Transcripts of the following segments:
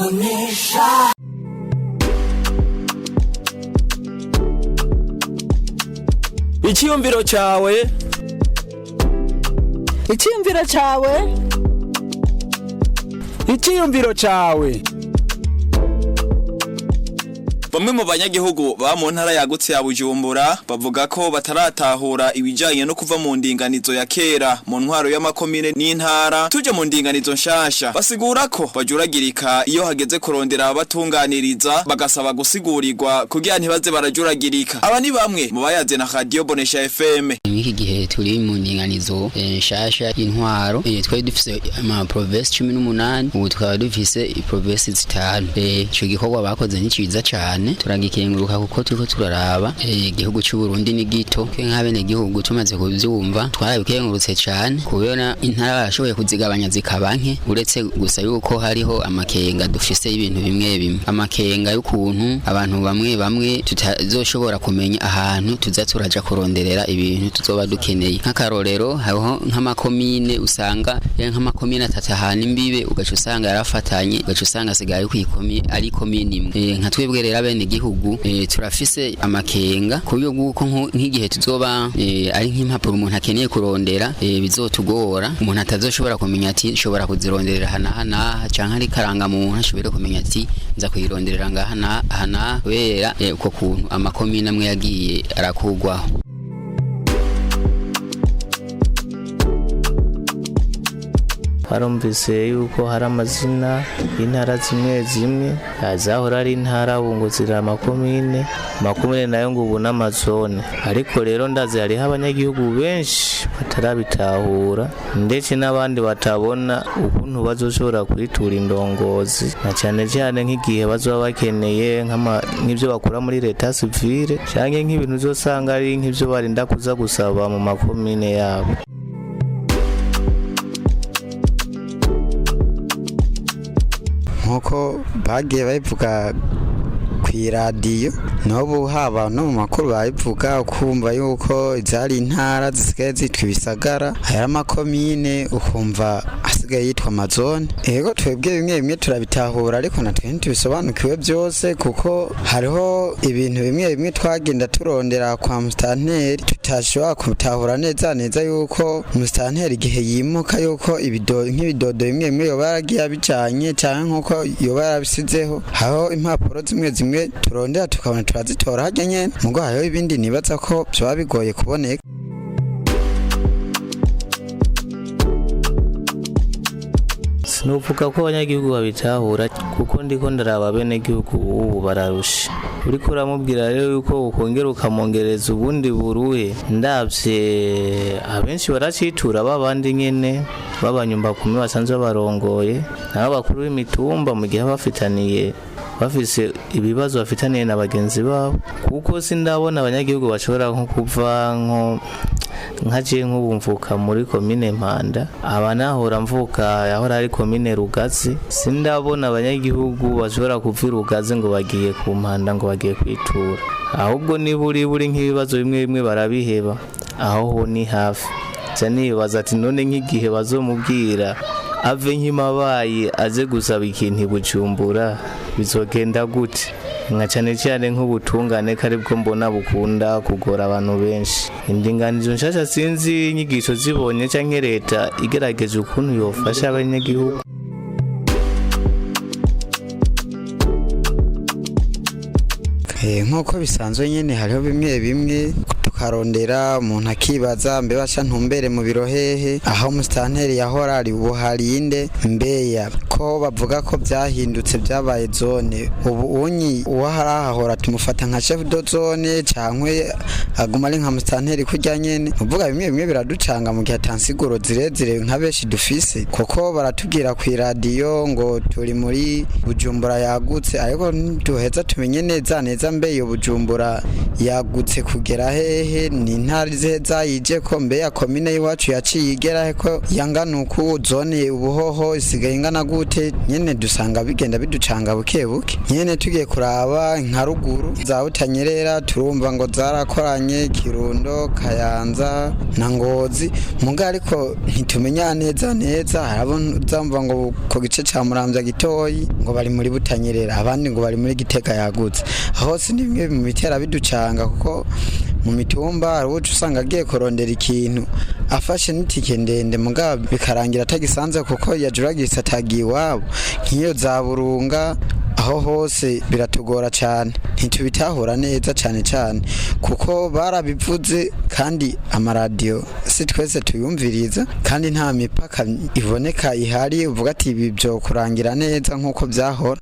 Bonesha. Icyiyumviro cyawe. Icyiyumviro cyawe. Icyiyumviro cyawe. Bamwe mu banyagihugu ba mu ntara yagutse ya Bujumbura bavuga ko bataratahura ibijanye no kuva mu ndinganizo ya kera mu ntwaro y'amakomine n'intara tuje mu ndinganizo nshasha. Basigura ko bajuragirika iyo hageze kurondera abatunganiriza, bagasaba gusigurirwa kugira ntibaze barajuragirika. Aba ni bamwe mu bayaze na Radio Bonesha FM. Mw'iki gihe turi mu ndinganizo nshasha y'intwaro, twari dufise ama province 18, ubu tukaba dufise province 5. Ico gikorwa bakoze ni ciza cane, turagikenguruka kuko turiko turaraba igihugu c'u Burundi ni gito. Twe nk'abenegihugu tumaze kuvyumva twarabikengurutse cane, kubera intara barashoboye kuzigabanya zikaba nke, uretse gusa yuko hariho amakenga dufise y'ibintu bimwe bimwe, amakenga y'ukuntu abantu bamwe bamwe tutazoshobora kumenya ahantu tuza turaja kuronderera ibintu tuzoba dukeneye. Nk'akarorero, hariho nk'amakomine usanga nk'amakomine atatu ahana imbibe, ugaca usanga yarafatanye, ugaca usanga asigaye ari komine imwe. Nka twebwe rero abenegihugu turafise amakenga ku buryo bw'uko nk'igihe tuzoba ari nk'impapuro umuntu akeneye kurondera, bizotugora, umuntu atazoshobora kumenya ati nshobora kuzironderera aha n'aha n'aha, canke ari karangamuntu ashobore kumenya ati nza kuyironderera ngaha n'aha n'aha, kubera uko kuntu amakomine amwe yagiye arakugwaho. Barumvise yuko hari amazina y'intara zimwe zimwe zahora ari intara, ubu ngo ziri amakomine, amakomine nayo ngo ubu n'amazone. Ariko rero ndazi hariho abanyagihugu benshi batarabitahura, ndetse n'abandi batabona ukuntu bazoshobora kwitura indongozi, na cyane cyane nk'igihe bazoba bakeneye nk'ibyo bakura muri leta sivile, canke nk'ibintu uzosanga ari nk'ibyo barinda kuza gusaba mu makomine yabo. Nk'uko bagiye babivuga ku iradiyo, n'ubu haba no mu makuru babivuga, ukumva yuko izari intara zisigaye zitwa ibisagara, hari amakomine ukumva asigaye yitwa amazone. Ego, twebwe bimwe bimwe turabitahura, ariko natwe ntitubisobanukiwe byose, kuko hariho ibintu bimwe bimwe twagenda turondera kwa musitanteri tutashobora gutahura neza neza, yuko musitanteri igihe yimuka yuko nk'ibidodo bimwe bimwe yoba yaragiye abijanye, canke nk'uko yoba yarabisizeho. Hariho impapuro zimwe zimwe turondera tukabona turazitora harya nyene, mugo hariho ibindi nibaza ko vyoba bigoye kuboneka. Sinuvuga ko abanyagihugu babitahura, kuko ndiko ndaraba abenegihugu ubu bararusha. Uriko uramubwira rero yuko ukongera ukamwongereza ubundi buruhe. Ndavye abenshi baracitura babandi nyene babanyumba kumwe basanzwe barongoye, nabo bakuru b'imitumba, mu gihe bafitaniye bafise ibibazo bafitaniye na bagenzi babo, kuko sindabona abanyagihugu bashobora nko kuva nko nka je nk'ubu mvuka muri komine Mpanda, aba nahora mvuka yahora ari komine Rugazi, sindabona abanyagihugu bashobora kuva i Rugazi ngo bagiye ku Mpanda ngo bagiye kwitura. Ahubwo niburi buri nk'ibibazo bimwe bimwe barabiheba, aho ho ni hafi. Nca nibaza ati none nk'igihe bazomubwira ave nk'imabayi aze gusaba ikintu i Bujumbura bizogenda gute? Nka cyane cyane nk'ubutungane ko aribwo mbona bukunda kugora abantu benshi. Indinganizo nshasha sinzi inyigisho zibonye canke leta igerageje ukuntu yofasha abanyagihugu. Nk'uko bisanzwe nyene, hariho bimwe bimwe tukarondera, umuntu akibaza mbe basha ntumbere mu biro hehe, aho umusitanteri yahora ari ubu harinde, mbeya ko bavuga ko byahindutse byabaye zone, ubu unyi uwaharahahora tumufata nka chef de zone cankwe aguma ari nka musitanteri kurya nyene? Uvuga bimwe bimwe biraducanga mu gihe atansiguro zirezire nka benshi dufise, kuko baratubwira ku iradiyo ngo turi muri Bujumbura yagutse, ariko ntiduheza tumenye neza neza mbe iyo Bujumbura yagutse kugera hehe, ni intara izihe zayije ko, mbe ya komine y'iwacu yaciye igera he ko yangana uku, zone ubuhoho isigaye ingana gute? gute nyene dusanga bigenda biducanga buke buke. Nyene tugiye kuraba nka ruguru za Butanyerera, turumva ngo zarakoranye Kirundo, Kayanza na Ngozi, muga ariko ntitumenya neza neza. Harabo uzamva ngo ku gice ca Muramvya gitoyi ngo bari muri Butanyerera, abandi ngo bari muri Gitega yagutse. Aho si ni bimwe mu bitera biducanga, kuko mu mitumba hari uwo usanga agiye kurondera ikintu afashe n'itike ndende, mugabo bikarangira atagisanze kuko yajuragiritse atagiye iwabo. Nk'iyo za Burunga, aho hose biratugora cyane, ntitubitahura neza cyane cyane kuko barabivuze kandi amaradiyo si twese tuyumviriza, kandi nta mipaka iboneka ihari uvuga ati ibi byo kurangira neza nk'uko byahora.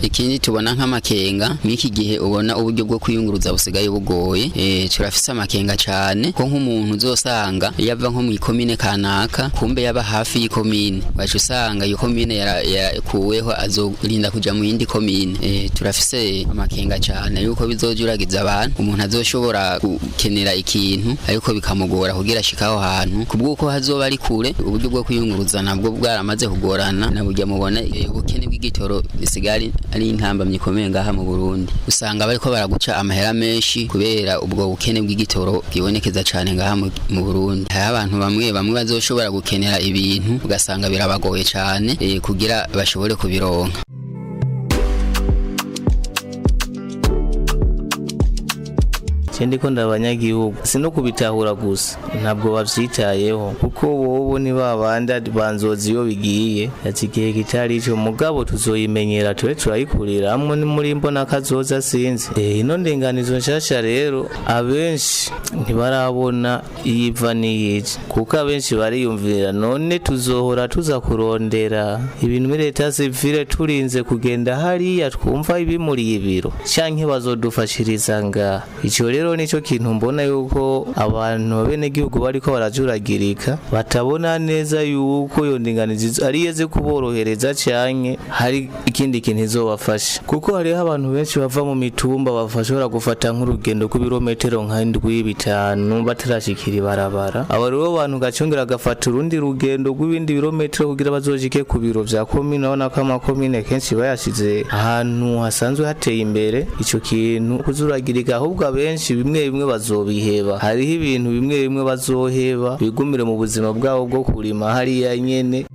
Ikindi tubona nk'amakenga, mw'iki gihe ubona uburyo bwo kwiyunguruza busigaye bugoye, turafise amakenga cyane ko nk'umuntu uzosanga yava nko mu ikomine kanaka, kumbe yaba hafi y'ikomine, waca usanga iyo komine yarakuweho, azorinda kuja mu yindi komine. Turafise amakenga cyane yuko bizojuragiza abantu, umuntu azoshobora gukenera ikintu ariko bikamugora kugira ashike aho hantu kubw'uko hazoba ari kure. Uburyo bwo kwiyunguruza nabwo bwaramaze kugorana, na burya mubona ubukene bw'igitoro bisigaye ari intambamyi ikomeye ngaha mu Burundi. Usanga bariko baraguca amahera menshi kubera ubwo bukene bw'igitoro bwibonekeza cyane ngaha mu Burundi. Hari abantu bamwe bamwe bazoshobora gukenera ibintu, ugasanga birabagoye cyane kugira bashobore kubironka. Ndiko ndabanyagihugu si no kubitahura gusa, ntabwo bavyitayeho kuko bobo ni babandi banzozi iyo bigiye ati igihe kitari ico, mugabo tuzoyimenyera, tube turayikuriramwo ni muri mbona kazoza sinzi. Ino ndinganizo nshasha rero abenshi ntibarabona iyiva n'iyija, kuko abenshi bariyumvira none tuzohora tuza kurondera ibintu muri leta sivile turinze kugenda hariya twumva ibimuriye ibiro, canke bazodufashiriza ngaha. Ico rero nico kintu mbona yuko abantu abenegihugu bariko barajuragirika, batabona neza yuko iyo ndinganizo ari ize kuborohereza canke hari ikindi kintu izobafasha, kuko hariho abantu benshi bava mu mitumba bashobora gufata nk'urugendo rw'ibirometero nka ndwi, 5 batarashikira ibarabara. Abo rero bantu gacongera gafata urundi rugendo rw'ibindi birometero kugira bazoshike ku biro vya komine. Urabona ko amakomine kenshi bayashize ahantu hasanzwe hateye imbere. Ico kintu kuzuragirika, ahubwo abenshi bimwe bimwe bazobiheba, hariho ibintu bimwe bimwe bazoheba bigumire mu buzima bwabo bwo kurima hariya nyene.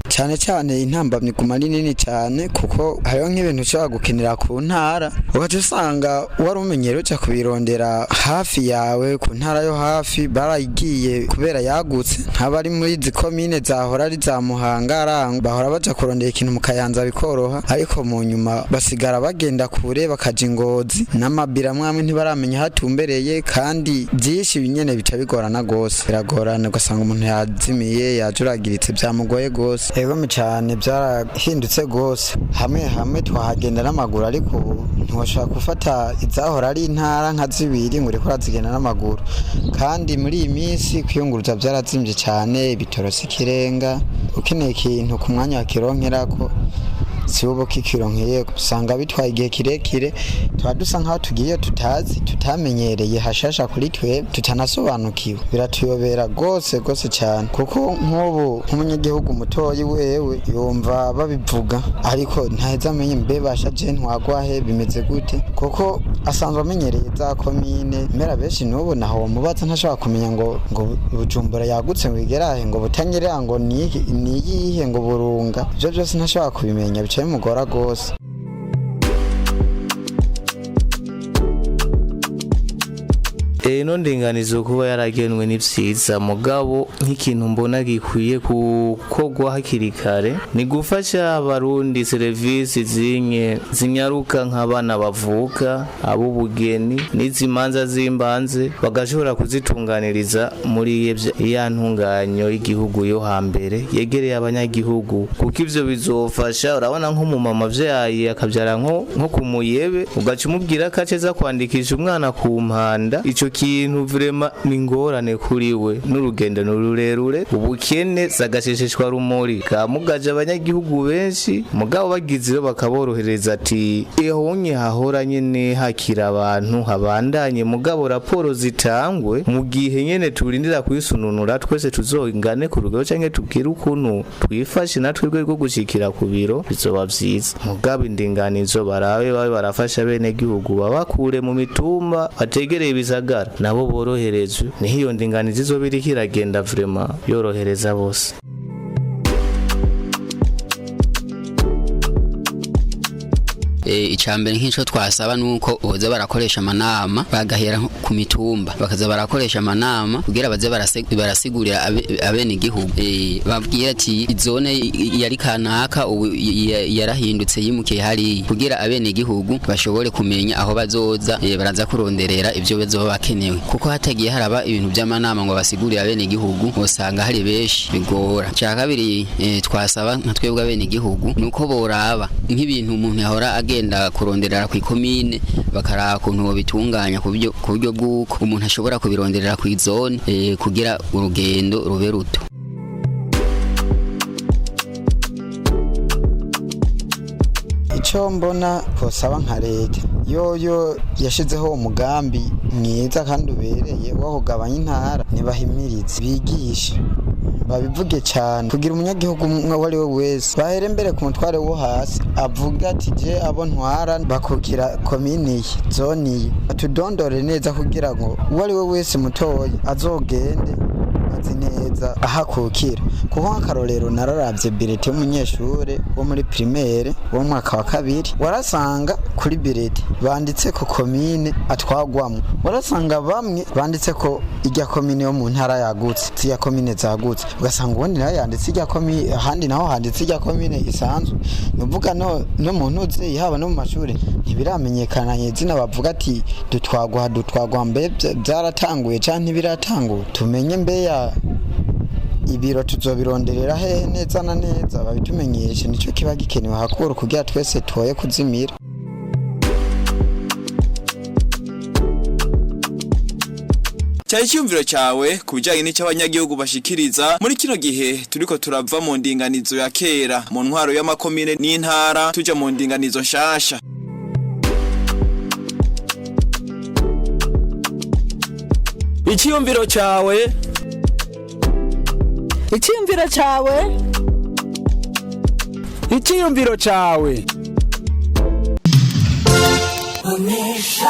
Cyane cyane intambamyi guma ari nini cyane, kuko hariho nk'ibintu ushobora gukenera ku ntara, ugaca usanga wari umenyereye uca kubirondera hafi yawe ku ntara yo hafi, baragiye kubera yagutse. Nk'abari muri izi komine zahora ari za Muhanga, Rango, bahora baja kurondera ikintu mu Kayanza bikoroha, ariko mu nyuma basigara bagenda kure bakaja Ingozi n'amabira mwamwe ntibaramenya hatumbereye, kandi byinshi nyene bica bigorana gose, biragorana ugasanga umuntu yazimiye, yajuragiritse, byamugoye gose. Ego cyane byarahindutse gose, hamwe hamwe twahagenda n'amaguru, ariko ubu ntiwashobora gufata izahora ari intara nka zibiri ngo uriko urazigenda n'amaguru. Kandi muri iyi minsi kwiyunguruza byarazimvye cyane, ibitoro si ikirenga, ukeneye ikintu ku mwanya wakironkerako si wowe kikironkeye, usanga bitwaye igihe kirekire. Tuba dusa nkaho tugiye tutazi, tutamenyereye hashasha kuri twe, tutanasobanukiwe, biratuyobera gose gose cyane, kuko nk'ubu nk'umunyagihugu mutoyi wewe yumva babivuga ariko ntaheza amenye mbe bashaje ntwagwahe bimeze gute, kuko asanzwe amenyereye za komine mera benshi n'ubu naho mubaza ntashobora kumenya ngo Bujumbura yagutse ngo igerahe, ngo Butanyerera ngo niyihe, ngo Burunga, ivyo byose ntashobora kubimenya, bica bimugora gose. Ino ndinganizo kuba yaragenwe ni vyiza, mugabo nk'ikintu mbona gikwiye gukorwa hakiri kare ni gufasha abarundi serivisi zinye zinyaruka, nk'abana bavuka, ab'ubugeni n'izi manza z'imbanze, bagashobora kuzitunganiriza muri ya ntunganyo y'igihugu yo hambere yegereye abanyagihugu, kuko ivyo bizofasha. Urabona nk'umumama avyaye akavyara nko ku muyebe, ugaca umubwira ko aceza kwandikisha umwana ku mpanda, ico Ico kintu vraiment ni ingorane kuri we, n'urugendo ni rurerure, ubukene zagashesheshwa rumuri kamugaje abanyagihugu benshi. Mugabo bagize iyo bakaborohereza ati ehonye hahora nyene hakira abantu habandanye, mugabo raporo zitangwe mu gihe nyene turindira kwisununura, twese tuzongane ku rugero canke tubwire ukuntu twifashe natwe rwo gushikira ku biro, bizoba vyiza. Mugabo indinganizo barabe babe barafasha bene gihugu babakure mu mitumba bategereye ibisagara, nabo boroherezwe, niho iyo ndinganizo izoba iriko iragenda vraiment yorohereza bose. Icambere nk'ico twasaba nuko boza barakoresha amanama, bagahera nko ku mitumba, bakaza barakoresha amanama kugira baze barasigurira abene igihugu, babwira ati izone yari kanaka ubu yarahindutse yimukiye hariya, kugira abene igihugu bashobore kumenya aho bazoza baraza kuronderera ivyo bazoba bakenewe, kuko hatagiye haraba ibintu by'amanama ngo basigurire abene igihugu, usanga hari benshi bigora. Cya kabiri, twasaba nka twebwe abene igihugu nuko boraba nk'ibintu umuntu yahora agenda kuronderera ku ikomine, bakaraba ukuntu bobitunganya ku buryo bw'uko umuntu ashobora kubironderera ku izone, kugira urugendo rube ruto. Icyo mbona twosaba nka leta, yoyo yashyizeho umugambi mwiza kandi ubereye wo kugabanya intara, ntibahimirize, bigishe, babivuge cyane kugira umunyagihugu umwe uwo ari we wese, bahere mbere ku mutware wo hasi, avuga ati je abo ntwara bakukira komini iyi, zone iyi, batudondore neza kugira ngo uwo ari we wese mutoya azogende azi neza ahakukira. Kuko nk'akarorero, nararavye bulletin y'umunyeshure wo muri primaire wo mu mwaka wa kabiri, warasanga kuri bulletin banditse ko komine atwagwamwo, warasanga bamwe banditse ko irya komine yo mu ntara yagutse, zirya komine zagutse, ugasanga ubundi nayo yanditse irya komine, ahandi naho handitse irya komine isanzwe. Nuvuga no mu ntuze haba no mu mashuri ntibiramenyekana izina, bavuga ati dutwagwa dutwagwa, mbe byaratanguye canke ntibiratangura, tumenye mbe ya ibiro tuzobironderera hehe neza na neza, babitumenyeshe, nicyo kiba gikenewe hakuru kugira twese twoye kuzimira. Cyari icyumviro cyawe ku bijyanye n'icyo abanyagihugu bashikiriza muri kino gihe turiko turava mu ndinganizo ya kera mu ntwaro y'amakomine n'intara tuja mu ndinganizo nshasha. Icyumviro cyawe. Icyumviro cyawe. Icyumviro cyawe.